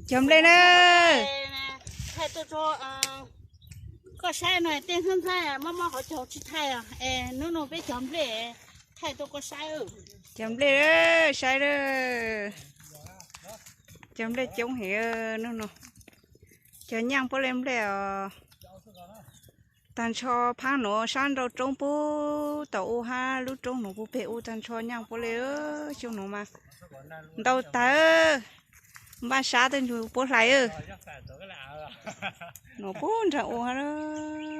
Cog nplej na. Thaij tuaj rau koj saib no, tej hnab ntxaib mob mob qhov caug tsis thaij os. Es hnub no peb cog nplej thaij tuaj koj saib. Cog nplej saib lawm. Cog nplej coob heev hnub no. Cog nyaaj puab le nplej os. Tag nrho phaab nuav sab nraum roob puag tom u hab lub roob nuav puag peg u tag nrho nyaaj puab le. Xyoo nuav mas ntau tag. Npaj sab tej ntsug puab hlais. Nuav puag nraag u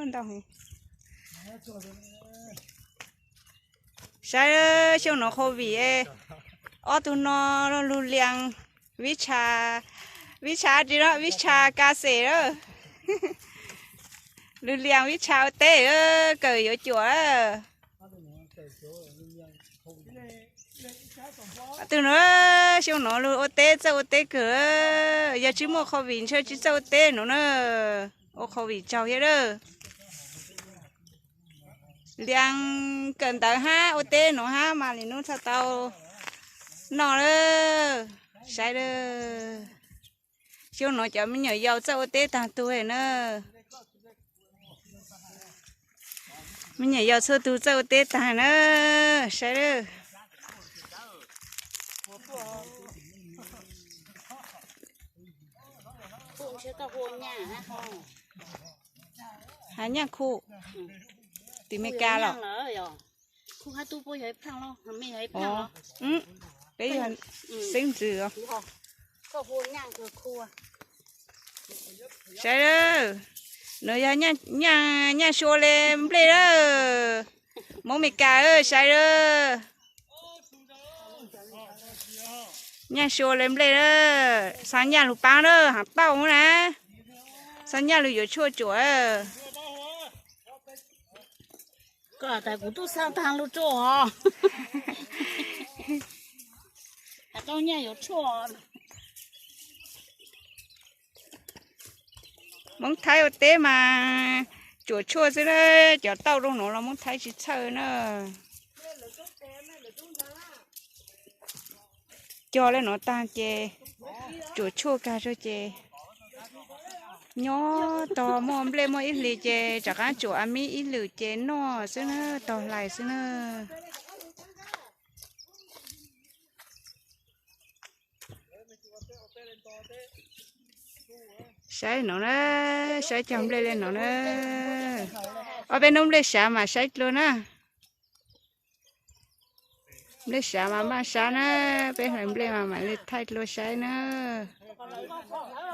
ntau heev. Saib xyoo nuav qhov vim ob tug no lug lias vib tsha, vib tsha tsi no, vib tsha ka xem lawm. Lug lias vib tsha ua teb, kawm yuav cuam lawm. Ob tug no xyoo nuav lug ua teb, txawj ua teb kawg, yog tsi muaj qhov vim ntshe tsi txawj ua teb nuav na. Ua qhov vim tsaug thiab lawm. Lias kawm ntawv hab ua teb nuav hab mas li nub txhaj tau noj lawm. Saib lawm. Xyoo nuav cov me nyuam yaus txawj ua teb tag tug na. Me nyuam yaus txhua tug txawj ua teb tag na. Saib lawm. Has nyaaj khu tim Meskas los? Peb yog xeeb ntxwv. Saib lawm, nuav yog nyaaj sua le nplej lawm. Moob Meskas saib lawm. Nyaaj sua le nplej lawm, xa nyaaj lug paab lawm, has tauj na. Xa nyaaj lug yuav tshuaj tsuam. Koj tas kuv tub xaa taag lug tsuam os. Has tau nyaaj yuav tshuaj. Moob Thaib ua teb mas tsuam tshuaj xwb na, cov tauj rau nuav los Moob Thaib tsis txhawj na. Cog le nuav taag ces tsuam tshuaj kag rua ces nyob tog muaj nplej muaj ib hlis ces rov qaab tsuam a mib ib lwm ces noj xwb na, tog hlais xwb na. Saib nuav na, saib cog nplej le nuav na. Ob peb nub nplej sav mas saib dlua na. Nplej sav mas maj sab na, peb hlais nplej mas mam le thaij dlua saib na.